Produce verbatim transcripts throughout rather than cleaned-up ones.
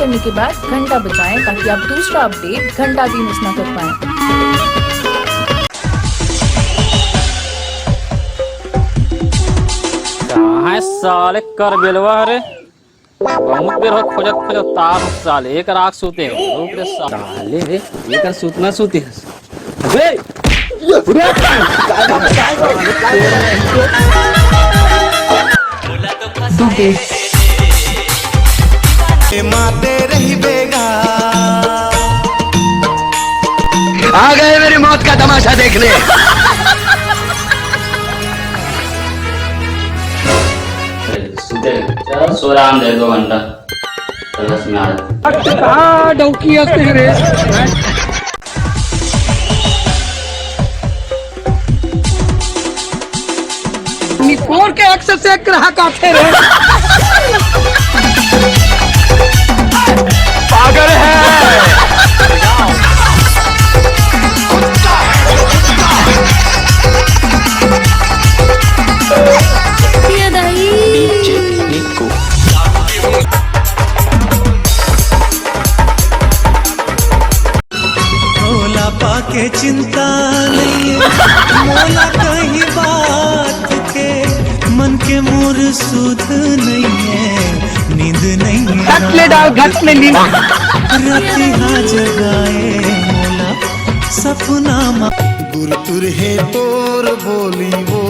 करने के बाद घंटा बजाएं, ताकि आप दूसरा अपडेट घंटा भी मिस ना कर पाएं। कहाँ है साले करबेलवा रे? बहुत देर हो खोजत खोजत तार साले एक रात सोते हैं। रुक रे साले। साले रे, ये कर सूतना सूती है। अबे! माते रही बेगा। आ गए मेरी मौत का तमाशा देखने। सुते, चलो, सो रहा हम दो घंटा। चलो, सुना दे। अच्छा, कहाँ डौकी हंसते हैं रे? निपोर के एक से एक ग्राहक आते रहे। पागल है। ये दाई। भोला पाके चिंता नहीं है, मोला कहीं बात के, मन के मोर सुध नहीं है, नींद नहीं है। घट ले डाल, घट ले नींद। रतिहा जगाए मोला सपना मा। गुरतुर हे तोर बोली वो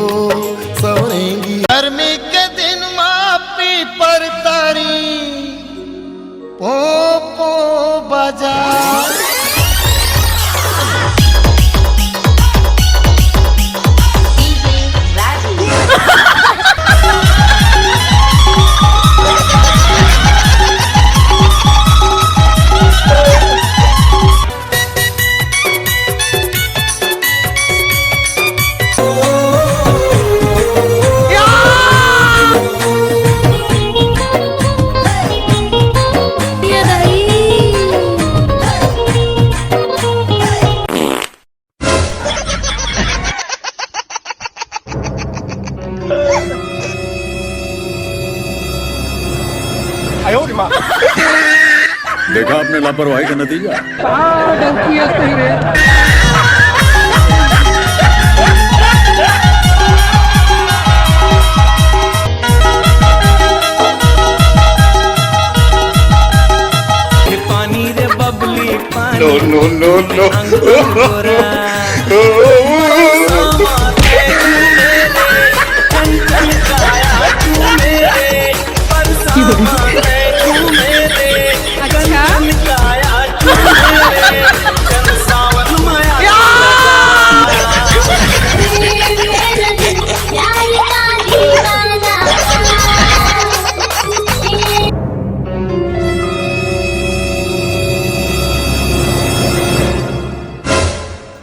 सवरेंगी। गर्मी के दिन मा पीपर तारी पो पो बजा। देखा आपने लापरवाही का नतीजा। पानी रे बबली पानी। No, no, no, no। अंगूर गोरा।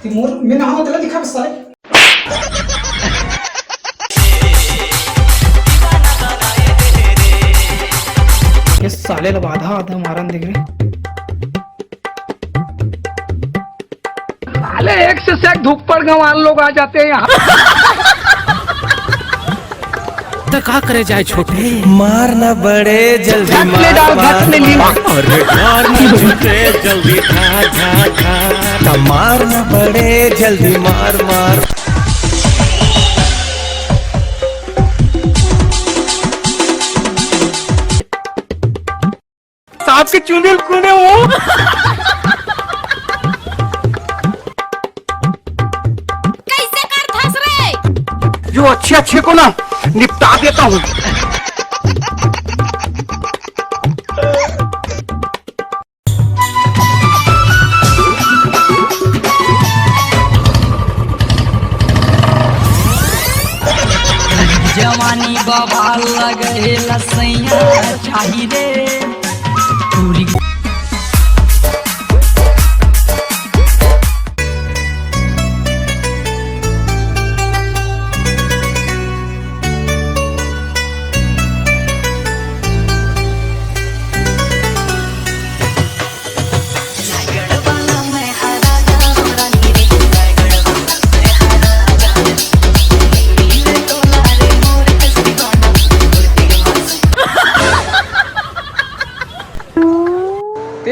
मोर में ना हो, तेला दिखा बस साले। ये साले ला आधा आधा मारन देख रे। साले एक से एक धुक्पड़ गंवार लोग आ जाते हैं यहाँ। तो का करे जाए छोटे? मार ना बड़े जल्दी घट ले मार, डाल, मार, घट ले मार। अरे मार ना छोटे जल्दी ठा, ठा, ठा। तो मार ना बड़े जल्दी मार, मार। सांप के चुंदी ल कूदे वो। कैसे कर धस रे? जो अच्छे अच्छे को ना निपटा देता हूँ। जवानी बवाल लगे लसैया चाही रे। पूरी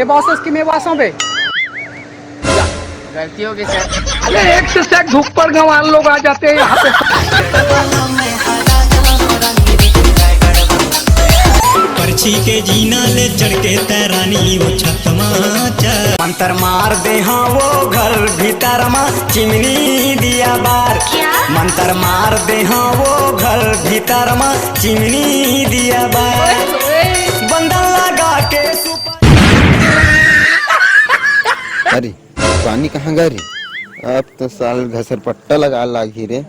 बॉस की मैं बॉस हूँ बे। गलती हो गई सर। अरे एक से एक धूप पर गंवार लोग आ जाते हैं यहाँ पे। पर्ची के जीना ले चढ़ के तैरानी वो छत मा चल। मंतर मार दे हाँ वो घर भीतर मा चिमनी दिया बार। क्या? मंतर मार दे हाँ वो घर भीतर मा चिमनी दिया बार। बंधन लगा के सुप- अरे पानी कहाँ गा रे? अब तो साल घसरपट्टा लगा लागी रे।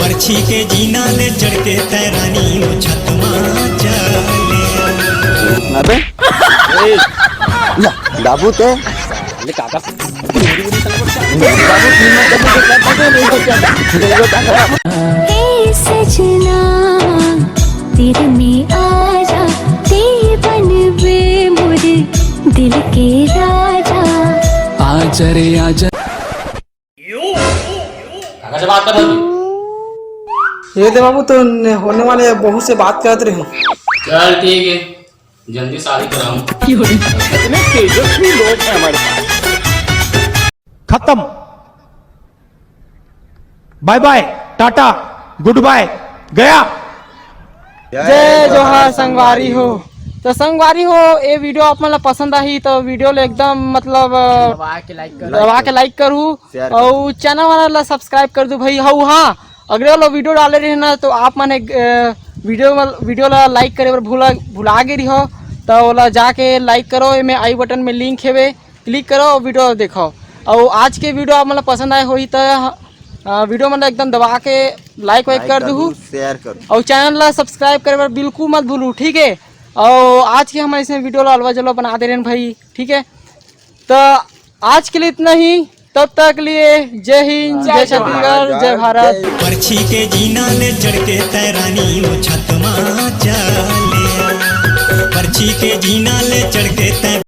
पर्ची के जीना ले चढ़ के तैरानी वो छत मा चले। अबे ए, या, दाबू ते। हे सजना, तेरे में आजा, ते बनबे मोरे दिल के राजा। आजा रे आजा। काका से बात कर रहा तू? ये दे बाबू, तो न-, होने वाले बहू से बात करत रहे हूँ। चल ठीक है, जल्दी शादी कराऊं। इतने तेजस्वी लोग हैं हमारे पास। खत्म। बाय बाय, टाटा, गुड बाय, गया। जय जोहार संगवारी हो। तो संगवारी हो, ये वीडियो आप मन ला पसंद आही तो वीडियो ला एकदम मतलब दबा के लाइक करू। दबा के लाइक करू। शेयर करू। और चैनल वाला ला सब्सक्राइब कर दू भाई। हऊ हाँ, अगले वाला वीडियो डाले रहे ना तो आप मन वीडियो वीडियो ला लाइक करे बर भुला भुला गे रही हो, तो ओला जाके लाइक करो। एमे आई बटन में लिंक हेवे, क्लिक करो और वीडियो देखो। और आज के वीडियो आप मन ला पसंद आए होही तो वीडियो मन ला एकदम दबा के लाइक वाइक कर दू, शेयर करू। और चैनल ला सब्सक्राइब करे बर बिल्कुल मत भूलू, ठीक है। और आज के हम ऐसे वीडियो ला अलवा जलवा बना दे रहे हैं भाई, ठीक है। तो आज के लिए इतना ही, तब तक लिए जय हिंद, जय छत्तीसगढ़, जय भारत। पर्ची के जीना ले चढ़ के तैरानी वो छत मा चले। पर्ची के जीना ले चढ़ के तै